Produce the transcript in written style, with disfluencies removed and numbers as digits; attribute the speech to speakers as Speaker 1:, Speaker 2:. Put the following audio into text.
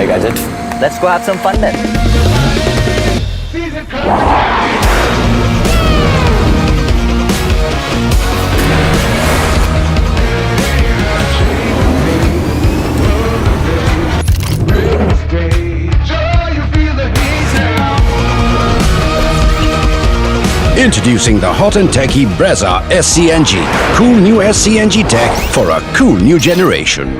Speaker 1: my gadget. Let's go have some fun then.
Speaker 2: Introducing the hot and techie Brezza SCNG. Cool new SCNG tech for a cool new generation.